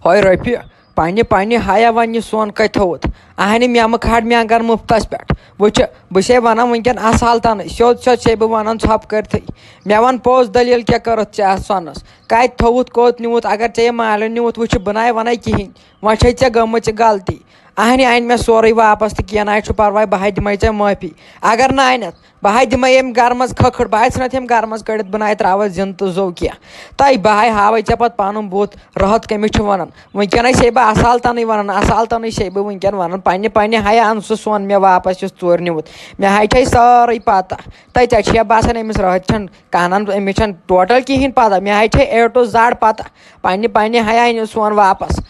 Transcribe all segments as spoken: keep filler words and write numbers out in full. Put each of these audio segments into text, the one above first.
ہاے رۄپیہِ، پننہِ پننہِ ہیا ونہِ سون کتہِ تھوٚوُتھ؟ اہنہِ میمہٕ کھاڑ میانگن مفتس پٮ۪ٹھ۔ وٕچھِ، بہٕ چھے ونان وٕنکٮ۪ن اصالتنٕے، سیوٚد سیوٚد چھے بہٕ ونان ژھۄپہٕ کٔرتھٕے۔ مےٚ ون پوٚز دٔلیٖل کیٛاہ کٔرٕتھ ژےٚ اتھ سۄنس؟ کتہِ تھوٚوُتھ، کوٚت نیوٗتھ؟ اگر ژےٚ یہِ مالیُن نیوٗتھ، وٕچھِ، بہٕ نَے ونَے کِہیٖنۍ۔ وۄنۍ چھے ژےٚ گٔمٕژ یہِ غلطی۔ اہنہِ انہِ مےٚ سورُے واپس تہٕ کینٛہہ نَے چھُ پرواے، بہٕ ہاے دِمَے ژےٚ معٲفی۔ اگر نہٕ انٮ۪تھ، بہٕ ہاے دِمے ییٚمۍ گرٕ منٛز کھٔکھٕڑ، بہٕ ہاے ژھٕنتھ ییٚمۍ گرٕ منٛز کٔڑِتھ، بہٕ ناے تراوتھ زِندٕ تہٕ زو کینٛہہ۔ تہٕ بہٕ ہاے ہاوے ژےٚ پتہٕ پنُن بُتھ، رٲتھ کٔمِس چھِ ونان۔ وٕنکیٚنَے چھے بہٕ اصالتنٕے ونان، اصالتنٕے چھے بہٕ وٕنکیٚن ونان، پننہِ پننہِ ہایہِ ان سُہ سۄن مےٚ واپس یُس ژوٗرِ نیوٗتھ۔ مےٚ ہاے چھے سٲرٕے پتہ۔ تہٕ ژےٚ چھےٚ باسان أمِس رٲتۍ چھَن کنن، أمِس چھَنہٕ ٹوٹل کِہیٖنۍ پتہ۔ مےٚ ہاے چھے اے ٹو زڈ پتہ۔ پننہِ پننہِ ہایہِ انہِ سۄن واپس۔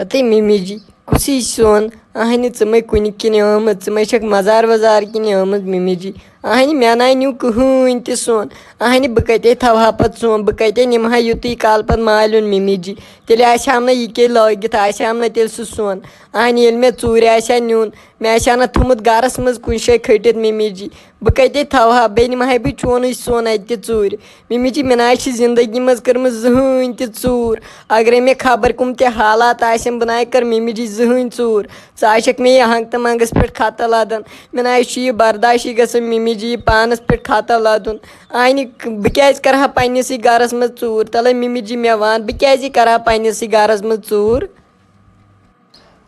ہتے ممی جی، کُسٕے سون؟ اہنہِ، ژٕ مَے کُنہِ کِنۍ آمٕژ، ژٕ مَے چھَکھ مزار وزار کِنۍ آمٕژ ممی جی؟ اہنہِ، مےٚ نَے نیوٗ کٕہٕنۍ تہِ سون۔ اہنہِ، بہٕ کَتے تھاوہا پَتہٕ سون؟ بہٕ کَتے نِمہٕ ہا یُتُے کال پَتہٕ مالیُن ممی جی؟ تیٚلہِ آسہِ ہَم نہٕ یہِ کے لٲگِتھ، آسہِ ہَم نہٕ تیٚلہِ سُہ سون۔ اہنہِ، ییٚلہِ مےٚ ژوٗرِ آسہِ ہا نیُن، مےٚ آسہِ ہا نہٕ تھوٚمُت گَرَس منٛز کُنہِ جایہِ کھٔٹِتھ ممی جی۔ بہٕ کَتہِ تھاوہا؟ بیٚیہِ نِمہٕ ہا بہٕ چونُے سۄن اَتہِ تہِ ژوٗرِ۔ مِمی جی، مےٚ نہ حظ چھِ زِندگی منٛز کٔرمٕژ زٕہٕنۍ تہِ ژوٗر۔ اگرے مےٚ خبر کٕم تہِ حالات آسن، بہٕ نہ حظ کَرٕ مِمی جی زٕہٕنۍ ژوٗر۔ ژٕ آسکھ مےٚ یہِ ہنٛگتہٕ منٛگَس پٮ۪ٹھ خطا لَدان۔ مےٚ نہ حظ چھُ یہِ برداشٕے گژھان مِمی جی یہِ پانَس پٮ۪ٹھ خطا لَدُن۔ اَہنہِ، بہٕ کیٛازِ کَرٕ ہا پنٛنِسٕے گَرَس منٛز ژوٗر؟ تَلَے مِمی جی، مےٚ وَن، بہٕ کیٛازِ کَرٕ ہا پنٛنِسٕے گَرَس منٛز ژوٗر؟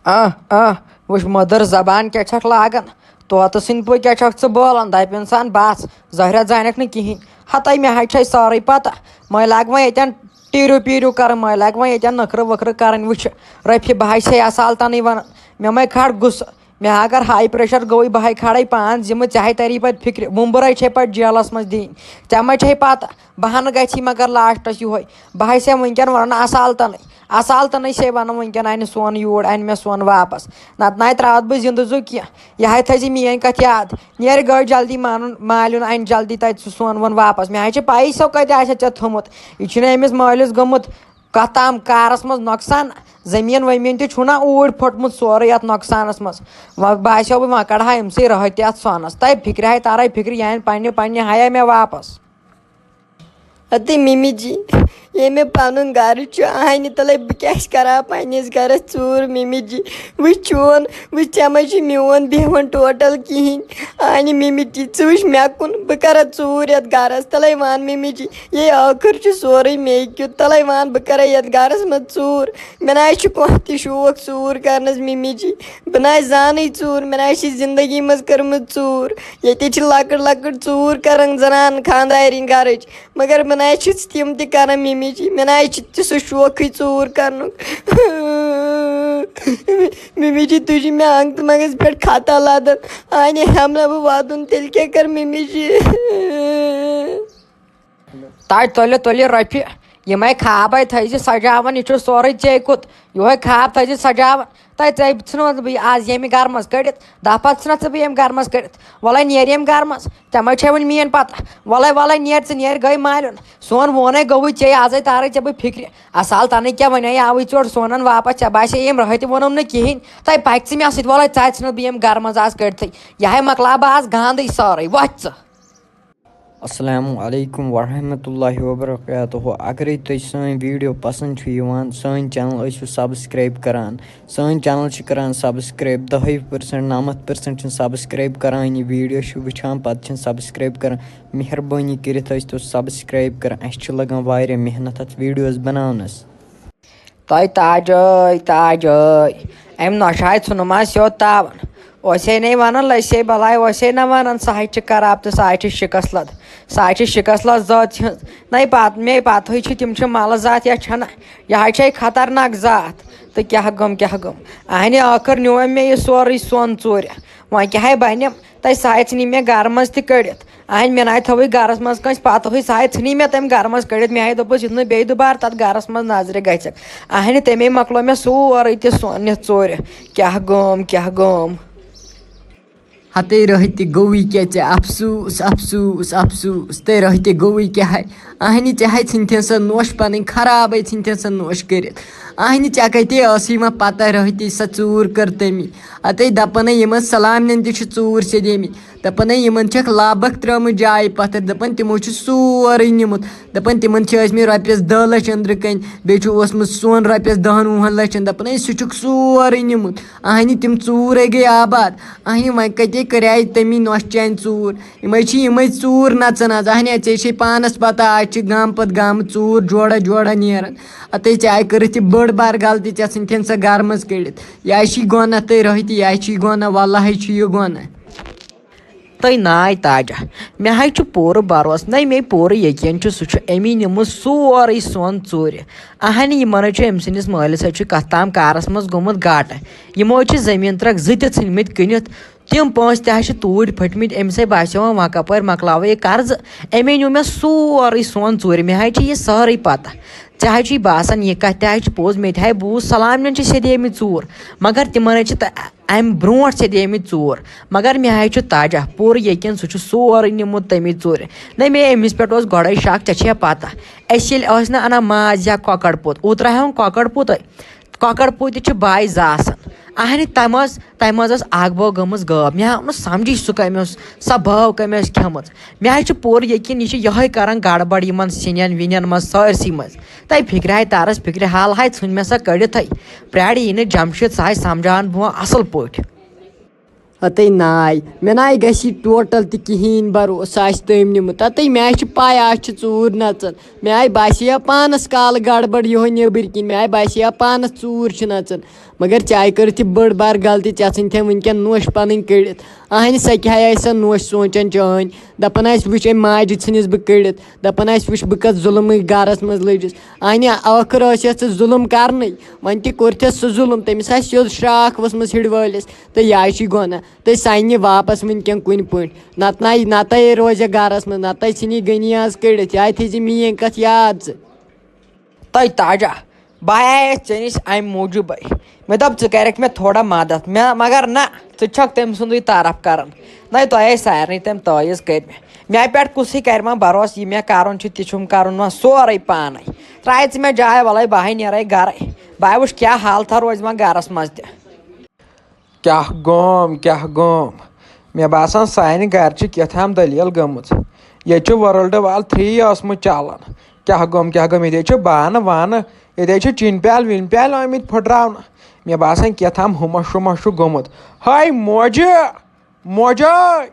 آہ آہ، وٕچھ مٔدٕر زبان کیٛاہ چھکھ لاگان۔ طوطہٕ سٕنٛدۍ پٲٹھۍ کیٛاہ چھکھ ژٕ بولان؟ دَپہِ اِنسان بس، زہرٮ۪تھ زانکھ نہٕ کِہیٖنۍ۔ ہتَے مےٚ حظ چھے سٲرٕے پتہ۔ مٔنٛزۍ لاگہٕ وۄنۍ ییٚتٮ۪ن ٹیٖرِو پیٖرِو کرٕنۍ، مٔنٛزۍ لاگہٕ وۄنۍ ییٚتٮ۪ن نٔکھرٕ ؤکھرٕ کرٕنۍ۔ وٕچھِ رفیع، بہٕ حظ چھے اصالتنٕے ونان، مےٚ مَے کھار غصہٕ۔ مےٚ اگر ہاے پریشر گوٚوٕے، بہٕ ہاے کھارے پانس ذمہٕ، ژےٚ ہاے تری پتہٕ فکرِ، وُمبرے چھے پتہٕ جیلس منٛز دِنۍ۔ ژےٚ ما چھے پتہ، بہانہٕ گژھی مگر لاسٹس یُہے۔ بہٕ ہاے چھسے وٕنکٮ۪ن ونان اصالتنٕے، اصالتنٕے چھسے ونان وٕنکٮ۪ن، انہِ سون یوٗر، انہِ مےٚ سون واپس۔ نتہٕ ناے ترٛاوتھ بہٕ زندٕ زُو کینٛہہ۔ یہِ ہاے تھٲیزِ میٲنۍ کتھ یاد۔ نیرِ گٲڑۍ جلدی، مانُن مالیُن انہِ جلدی تتہِ سُہ سون وون واپس۔ مےٚ ہاے چھِ پَیی سۄ کتہِ آسہِ ژےٚ تھوٚمُت۔ یہِ چھُنہٕ أمِس مٲلِس گوٚمُت کتھ تام کارس منٛز نۄقصان۔ زٔمیٖن ؤمیٖن تہِ چھُنہ اوٗرۍ پھوٚٹمُت سورُے یتھ نۄقصانس منٛز۔ وۄنۍ باسیو وۄنۍ، وۄنۍ کڑہا أمۍ سٕے رٲتھ تہِ اتھ سۄنس۔ تہٕ فکرِ ہاے ترے فکرِ، یہِ انہِ پننہِ پننہِ ہایے مےٚ واپس۔ ہتے ممی جی، ییٚلہِ مےٚ پنُن گرٕ چھُ، اہنہِ تلے بہٕ کیٛاہ چھِ کران پننِس گرس ژوٗر ممی جی؟ وٕچھ چون، وٕچھ ژےٚ ما چھُے میون بیہوان ٹوٹل کِہینۍ۔ اہنہِ ممی جی، ژٕ وٕچھ مےٚ کُن، بہٕ کرا ژوٗر یتھ گرس؟ تلے وَن ممی جی، یے ٲخٕر چھُ سورُے مے کیُت۔ تلے وَن، بہٕ کرا یتھ گرس منٛز ژوٗر؟ مےٚ نہ حظ چھُ کانٛہہ تہِ شوق ژوٗر کرنس ممی جی۔ بہٕ نہ حظ زانٕے ژوٗر، مےٚ نہ حظ چھِ زندگی منٛز کٔرمٕژ ژوٗر۔ ییٚتہِ چھِ لۄکٕٹ لۄکٕٹ ژوٗر کران زنان خاندارِنۍ گرٕچ، مگر بہٕ نہ حظ چھِس تِم تہِ کران مِمی جی، مےٚ نہ حظ چھِ تہِ سُہ شوقٕے ژوٗر کرنُک۔ مِمی جی، تُہۍ چھِ مےٚ انٛگتہٕ منٛگس پٮ۪ٹھ خطا لدان، آنہِ ہٮ۪مہٕ نہٕ بہٕ واتُن، تیٚلہِ کیٛاہ کر مِمی جی؟ تَتہِ تُلہِ تُلہِ رۄپیہِ، یِمَے خابَے تھٲیزِ سجاوان، یہِ چھُ سورُے ژے کُت، یِہوٚے خاب تھٲیزِ سجاوان۔ تَتہِ ژےٚ ژھٕنوتھ بہٕ یہِ آز ییٚمہِ گرٕ منٛز کٔڑِتھ، دَہ پَتہٕ ژھٕنَتھ ژٕ بہٕ ییٚمہِ گرٕ منٛز کٔڑِتھ۔ وَلَے نیر ییٚمہِ گرٕ منٛز، ژےٚ ما چھے وۄنۍ میٛٲنۍ پَتہ؟ وَلَے وَلَے نیر ژٕ نیر، گٔے مالیُن۔ سون وونَے گوٚوُے ژےٚ، آزَے تارَے ژےٚ بہٕ فِکرِ۔ اَصال تَنٕے کیٛاہ وَنے آوٕے ژٕ اورٕ سونَن واپَس، ژےٚ باسے ییٚمۍ رٲتھ تہِ ووٚنُم نہٕ کِہیٖنۍ۔ تَے پَکہِ ژٕ مےٚ سۭتۍ، وَلَے ژٕ ژھٕنَتھ بہٕ ییٚمہِ گرٕ منٛز آز کٔڑتھٕے۔ یہِ ہَے مۄکلاو بہٕ آز گانٛدٕے سٲرٕے، وۄتھ ژٕ۔ السلام علیکم ورحمۃ اللہ وبرکاتہ۔ اگرے تۄہہِ سٲنۍ video پسند چھُ یِوان، سٲنۍ channel ٲسِو subscribe کران۔ سٲنۍ channel چھِ کران subscribe دَہے percent، نَمَتھ percent چھِنہٕ subscribe کران۔ یہِ video چھِ وٕچھان، پتہٕ چھِنہٕ subscribe کران۔ مہربٲنی کٔرِتھ ٲسۍ تو subscribe کران، اَسہِ چھِ لگان واریاہ محنت اَتھ videos بناونس۔ تۄہہِ تاجٲے تاجٲے، أمۍ نۄشہِ ہاے ژھُنُم آز سیوٚد تاوان۔ اوسے نے ونان لٔسے بلاے، اوسے نہ ونان ساے چھِ خراب تہٕ ساے چھِ شکست لد، ساے چھِ شکست لد ذٲژ ہٕنٛز۔ نَے پتہٕ مے پتہٕے چھِ، تِم چھِ ملہٕ ذات یا چھنہ؟ یہِ ہاے چھے خطرناک ذات۔ تہٕ کیٛاہ گوٚم کیٛاہ گوٚم؟ اہنہِ ٲخٕر نیوٗ أمۍ مےٚ یہِ سورُے سۄن ژوٗرِ۔ وۄنۍ کیٛاہ ہاے بنہِ؟ تَے ساے ژھٕنی مےٚ گرٕ منٛز تہِ کٔڑِتھ۔ اہنہِ مےٚ ناے تھٲوٕے گرس منٛز کٲنٛسہِ پتہٕے، ساے ژھٕنی مےٚ تٔمۍ گرٕ منٛز کٔڑِتھ۔ مےٚ ہاے دوٚپُس یُتھ نہٕ بیٚیہِ دُبارٕ تتھ گرس منٛز نظرِ گژھکھ۔ اہنہِ تٔمے مۄکلو مےٚ سورُے تہِ سۄن نِتھ ژوٗرِ۔ کیٛاہ گوم کیٛاہ گوم۔ ہتے رٲہہِ تہِ گوٚوٕے کیٛاہ ژےٚ؟ افسوٗس، افسوٗس، افسوٗس، تے رٲہہِ تہِ گوٚوٕے کیٛاہ ہے؟ اہنہِ ژےٚ ہے ژھٕنتھن سۄ نوش پنٕنۍ، خرابے ژھٕنتھن سۄ نوش کٔرِتھ۔ اہنہِ ژےٚ کتے ٲسٕے وۄنۍ پتہ رٲہہِ تہِ سۄ ژوٗر کٔر تٔمی؟ اتے دپان ہے یِمن سلامنٮ۪ن تہِ چھِ ژوٗر سیٚدیمٕتۍ۔ دَپان ہے یِمَن چھَکھ لابَکھ ترٛٲومٕژ جایہِ پَتھَر، دَپان تِمو چھُ سورُے نیوٗمُت، دَپان تِمَن چھِ ٲسۍمٕتۍ رۄپیَس دَہ لَچھ أنٛدرٕ کَنۍ، بیٚیہِ چھُ اوسمُت سۄن رۄپیَس دَہَن وُہَن لَچھَن، دَپان ہے سُہ چھُکھ سورُے نیوٗمُت۔ اَہنہِ تِم ژوٗر ہے گٔے آباد۔ اَہنہِ وۄنۍ کَتہِ کَرِ تٔمی نۄشہِ چانہِ ژوٗر؟ یِمَے چھِ یِمَے ژوٗر نَژان آز۔ اَہنہِ ژےٚ چھے پانَس پَتہ، آز چھِ گامہٕ پَتہٕ گامہٕ ژوٗر جوڑا جوڑا نیران۔ اَتے ژےٚ آیہِ کٔرِتھ یہِ بٔڑ بار غلطی، ژےٚ ژھٕنتھن سۄ گَرٕ منٛز کٔڑِتھ۔ یہِ آیہِ چھِ گۄناہ تہٕ رٲہتی، یہِ آیہِ چھِ گۄناہ، وَلہٕ ہَے چھُ یہِ گۄناہ۔ تہٕ ناے تاجہ، مےٚ حظ چھُ پوٗرٕ بھروسہٕ، نَے مےٚ پوٗرٕ یقیٖن چھُ، سُہ چھُ أمی نیوٗمُت سورُے سۄن ژوٗرِ۔ اَہنہِ، یِمَن حظ چھُ أمۍ سٕنٛدِس مٲلِس حظ چھُ کَتھ تام کارَس منٛز گوٚمُت گاٹہٕ۔ یِمو حظ چھِ زٔمیٖن ترٛکھ زٕ تہِ ژھٕنۍمٕتۍ کٕنِتھ۔ تِم پونٛسہٕ تہِ حظ چھِ توٗرۍ پھٔٹمٕتۍ، أمِس ہے باسیٚو وۄنۍ وۄنۍ کَپٲرۍ مۄکلاوو یہِ قرضہٕ۔ أمۍ نیوٗ مےٚ سورُے سۄن ژوٗرِ، مےٚ حظ چھِ یہِ سٲرٕے پَتہ۔ ژےٚ حظ چھُے باسان، یہِ کَتھ تہِ حظ چھِ پوٚز، مےٚ تہِ حظ بوٗز سلامنٮ۪ن چھِ سیٚدیمٕتۍ ژوٗر، مگر تِمَن حظ چھِ تہ-، اَمہِ برونٛٹھ سیٚدیمٕتۍ ژوٗر۔ مگر مےٚ حظ چھُ تاجہ پوٗرٕ یقیٖن، سُہ چھُ سورُے نیوٗمُت تَمی ژوٗرِ۔ نہ، مےٚ أمِس پٮ۪ٹھ اوس گۄڈَے شک، ژےٚ چھےٚ پَتہ، أسۍ ییٚلہِ ٲسۍ نہ اَنان ماز یا کۄکَر پوٚت، اوترٕ ہٮ۪وان کۄکَر پوٚتُے، کۄکَر پوٗتِس چھِ بایہِ زٕ آسان۔ اَہنہِ، تَمہِ منٛز، تَمہِ منٛز ٲس اَکھ بٲو گٔمٕژ غٲب۔ مےٚ آو نہٕ سَمجھٕے سُہ کَمہِ اوس، سۄ بٲو کَمہِ ٲس کھٮ۪مٕژ۔ مےٚ حظ چھُ پوٗرٕ یقیٖن، یہِ چھِ یِہوٚے کَران گڑبڑ یِمَن سِنٮ۪ن وِنٮ۪ن منٛز، سٲرسٕے منٛز۔ تَے فِکرِ ہاے تَرَس، فِکرِ حال ہاے ژھٕنۍ مےٚ سۄ کٔڑِتھٕے۔ پرٛارِ یی نہٕ جمشید، سۄ ہاے سَمجھاوان بہٕ وۄنۍ اَصٕل پٲٹھۍ۔ ہتے ناے، مےٚ ناے گژھِ ٹوٹل تہِ کِہیٖنۍ بروسہٕ، سُہ آسہِ تٔمۍ نیوٗمُت۔ تَتے مےٚ آسہِ چھِ پَے، آز چھِ ژوٗر نَژان۔ مےٚ آے باسے پانَس کالہٕ گڑبڑ یِہوٚے نیٚبٕرۍ کِنۍ، مےٚ آے باسے پانَس ژوٗر چھِ نَژان۔ مگر ژےٚ آے کٔرِتھ یہِ بٔڑ بار غلطی، ژےٚ ژھٕنۍ تھے وٕنکٮ۪ن نوٚش پَنٕنۍ کٔڑِتھ۔ اَہنہِ، سۄ کیٛاہ آسہِ سۄ نوٚش سونٛچان چٲنۍ؟ دَپان آسہِ، وٕچھ، أمۍ ماجہِ ژھٕنِس بہٕ کٔڑِتھ، دَپان آسہِ، وٕچھ، بہٕ کَتھ ظُلمٕکۍ گَرَس منٛز لٔجِس۔ اَہنہِ، ٲخٕر ٲس یَتھ ژٕ ظُلم کَرنٕے، وۄنۍ تہِ کوٚرتھَس سُہ ظُلم، تٔمِس آسہِ سیوٚد شرٛاکھ ؤژھمٕژ ہِڑِ وٲلِس۔ تہٕ یہِ آے چھُے گۄناہ۔ تہٕ سَنہِ واپس وٕنکٮ۪ن کُنہِ پٲٹھۍ۔ نتہٕ نَے، نتہٕ روزِ گرس منٛز، نتہٕ ژھٕنی غنی آز کٔڑِتھ۔ یہِ آے تھٲیزِ میٲنۍ کتھ یاد ژٕ۔ تۄہہِ تاجا، بہٕ آیس ژےٚ نِش امہِ موٗجوٗبے۔ مےٚ دوٚپ، ژٕ کرکھ مےٚ تھوڑا مدد۔ مےٚ، مگر نہ، ژٕ چھکھ تٔمۍ سُنٛدُے طرف کران۔ نَے، تۄہے سارنٕے تٔمۍ تٲویٖز کٔرۍ مےٚ۔ مےٚ پٮ۪ٹھ کُسٕے کرِ وۄنۍ بروسہٕ؟ یہِ مےٚ کرُن چھُ، تہِ چھُم کرُن وۄنۍ سورُے پانے۔ ترٛایہِ ژٕ مےٚ جاے، وَلَے بہٕ ہَے نیرَے گرَے۔ بہٕ ہَے وٕچھٕ کیٛاہ حالتھا روزِ وۄنۍ گرَس منٛز تہِ۔ کیٛاہ گوم، کیٛاہ گوم؟ مےٚ باسان، سانہِ گرِ چھِ کیٛاہ تام دٔلیٖل گٔمٕژ۔ ییٚتہِ چھُ World War three اوسمُت چلان۔ کیٛاہ گوم، کیٛاہ گوم؟ ییٚتہِ حظ چھُ بانہٕ وانہٕ، ییٚتہِ حظ چھِ چیٖنہِ پیٛالہٕ ویٖنہِ پیٛالہٕ آمٕتۍ پھٕٹراونہٕ۔ مےٚ باسان، کیٛاہ تام ہُمَس شُمَس چھُ گوٚمُت۔ ہاے موجہِ، موجے!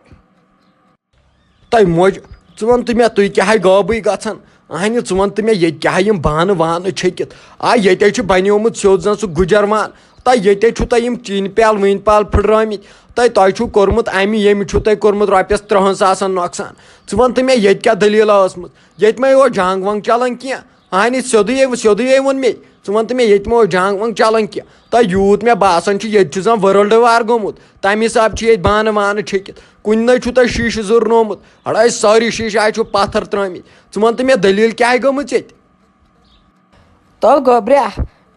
تۄہہِ موج، ژٕ وَن تہٕ مےٚ، تُہۍ کیٛاہ ہے غٲبٕے گژھان؟ اَہنہِ، ژٕ وَن تہٕ مےٚ، ییٚتہِ کیٛاہ ہے یِم بانہٕ وانہٕ چھٔکِتھ؟ آ، ییٚتہِ ہے چھُ بَنیومُت سیوٚد زَن سُہ گُجر وان۔ تۄہہِ ییٚتہِ ہے چھُ تۄہہِ یِم چیٖنہِ پیٛالہٕ ویٖنہِ پیٛالہٕ پھٕٹرٲمٕتۍ۔ تۄہہِ، تۄہہِ چھُو کوٚرمُت اَمہِ، ییٚمہِ چھُو تۄہہِ کوٚرمُت رۄپیَس تٕرٛہَن ساسَن نۄقصان۔ ژٕ وَن تہٕ مےٚ، ییٚتہِ کیٛاہ دٔلیٖلہ ٲسمٕژ؟ ییٚتہِ ما اوس جنٛگ ونٛگ چلان کینٛہہ؟ اَہنہِ، سیوٚدُے ہے، سیوٚدُے ہے ووٚن مےٚ۔ ژٕ وَن تہٕ مےٚ، ییٚتہِ ما اوس جنٛگ ونٛگ چلان کینٛہہ؟ تۄہہِ یوٗت مےٚ باسان چھُ، ییٚتہِ چھُ زَن World War گوٚمُت۔ تَمہِ حساب چھِ ییٚتہِ بانہٕ وانہٕ چھٔکِتھ۔ کُنہِ نَے چھُو تۄہہِ شیٖشہٕ زُرنومُت۔ اَڑے سٲری شیٖشہٕ آے چھُ پَتھر ترٛٲمٕتۍ۔ ژٕ وَن تہٕ مےٚ، دٔلیٖل کیٛاہ آے گٔمٕژ ییٚتہِ؟ تو گوٚبریا،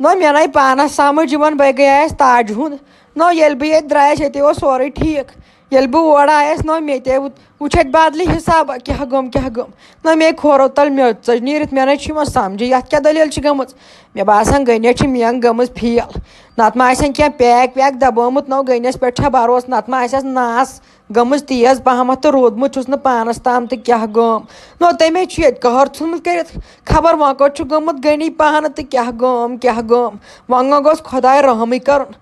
نہ مےٚ نَے پانَس سَمٕجھ یِوان، بہٕ گٔیَس تاجہِ ہُنٛد۔ نہ ییٚلہِ بہٕ ییٚتہِ درٛایَس، ییٚتہِ اوس سورُے ٹھیٖک۔ ییٚلہِ بہٕ اورٕ آیَس، نہ مےٚ تہِ وُ-، وُچھ اَتہِ بدلٕے حِسابہ، کیٛاہ گوٚم، کیٛاہ گوٚم۔ نہ مے کھورو تَل میٚژ ژٔج نیٖرِتھ، مےٚ نَے چھُ یِوان سَمجھے، یَتھ کیٛاہ دٔلیٖل چھِ گٔمٕژ۔ مےٚ باسان، گٔنیَس چھِ مینٛگ گٔمٕژ فیل۔ نَتہٕ ما آسن کینٛہہ پیک ویک دَبومُت، نہ گٔنیَس پٮ۪ٹھ چھا بروسہٕ، نَتہٕ ما آسٮ۪س ناس گٔمٕژ تیز پہمتھ تہٕ روٗدمُت چھُس نہٕ پانَس تام تہٕ کیٛاہ گوٚم۔ نہ تٔمۍ ہے چھُ ییٚتہِ قہر ژھُنمُت کٔرِتھ۔ خبر وۄنۍ کوٚت چھُ گوٚمُت غنی پانہٕ تہٕ کیٛاہ گوٚم، کیٛاہ گوٚم۔ وۄنۍ گوٚژھ خۄداے رحمٕے کَرُن۔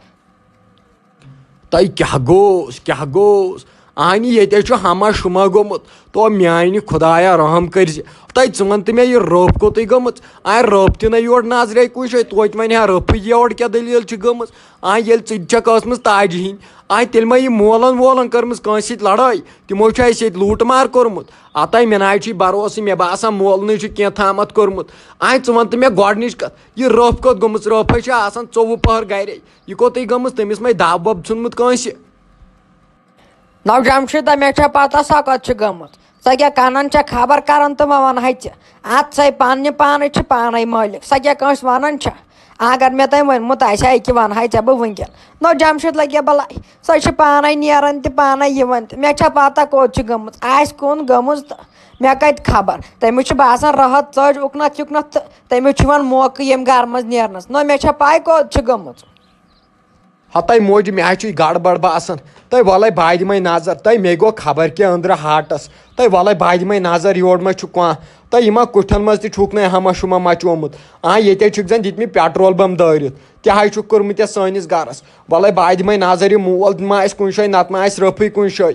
تۄہہِ کیٛاہ گوٚوس، کیٛاہ گوٚوس؟ اَہنہِ، ییٚتہِ ہے چھُ ہما شُما گوٚمُت۔ تو میٛانہِ خۄدایا، رحم کٔرۍ زِ۔ تۄہہِ، ژٕ وَن تہٕ مےٚ، یہِ رٔپھ کوٚتُے گٔمٕژ؟ اَہنہِ، رٔپھ تہِ نہ یورٕ نظرے کُنہِ جایہِ، توتہِ وَنہِ ہا رٔپھٕے یورٕ کیٛاہ دٔلیٖل چھِ گٔمٕژ۔ اَہنہِ، ییٚلہِ ژٕ تہِ چھَکھ ٲسمٕژ تاجہِ ہِنٛدۍ، اَہنہِ، تیٚلہِ ما یہِ مولَن وولَن کٔرمٕژ کٲنٛسہِ سۭتۍ لڑٲے؟ تِمو چھُ اَسہِ ییٚتہِ لوٗٹہٕ مار کوٚرمُت۔ اَتَے مےٚ نہ حظ چھُے بروسہٕ، مےٚ باسان، مولنٕے چھُ کینٛہہ تامَتھ کوٚرمُت۔ اَہنہِ، ژٕ وَن تہٕ مےٚ گۄڈٕنِچ کَتھ، یہِ رٔپھ کوٚت گٔمٕژ؟ رٔپھ ہے چھِ آسان ژوٚوُہ پٔہر گَرے۔ یہِ کوٚتُے گٔمٕژ؟ تٔمِس ما دَب وَب ژھُنمُت کٲنٛسہِ؟ نو جمشیدہ، مےٚ چھےٚ پتہ سۄ کتھ چھِ گٔمٕژ۔ ژٕ کیٛاہ کنان چھےٚ خبر کران تہٕ وۄنۍ ونہٕ ہے ژےٚ۔ اتھ سۄے پننہِ پانٕے چھِ پانے مٲلِک، سۄ کیٛاہ کٲنٛسہِ ونان چھےٚ؟ اگر مےٚ تۄہہِ ؤنمُت آسہِ ہا، یہِ کہِ ونہٕ ہے ژےٚ بہٕ وٕنکیٚن۔ نو جمشید لگہِ بلاے، سۄ چھِ پانے نیران تہِ پانے یِوان تہِ۔ مےٚ چھےٚ پتہ کوٚت چھِ گٔمٕژ، آسہِ کُن گٔمٕژ تہٕ مےٚ کتہِ خبر۔ تٔمِس چھُ باسان راحت ژٔج اُکنتھ یُکنتھ تہٕ تٔمِس چھُ یِوان موقعہٕ ییٚمہِ گرٕ منٛز نیرنس۔ نو مےٚ چھےٚ پاے کوٚت چھِ گٔمٕژ۔ ہتاے موج، مےٚ حظ چھُ یہِ گڑبڑ باسان۔ تہٕ وَلَے بہٕ دِمَے نظر، تہٕ مےٚ گوٚو خبر کیٛاہ أنٛدرٕ ہاٹس۔ تہٕ وَلَے بہٕ دِمَے نظر، یورٕ ما چھُ کانٛہہ۔ تہٕ یِمَن کُٹھٮ۪ن منٛز تہِ چھُکھ نہٕ ہما شُما مچومُت۔ آ، ییٚتہِ حظ چھُکھ زَن دِتمٕتۍ پیٹرول بم دٲرِتھ۔ تہِ حظ چھُکھ کوٚرمُت یَتھ سٲنِس گرس۔ وَلَے بہٕ دِمَے نظر، یہِ مول ما آسہِ کُنہِ جایہِ، نتہٕ ما آسہِ رٲفٕے کُنہِ جایہِ۔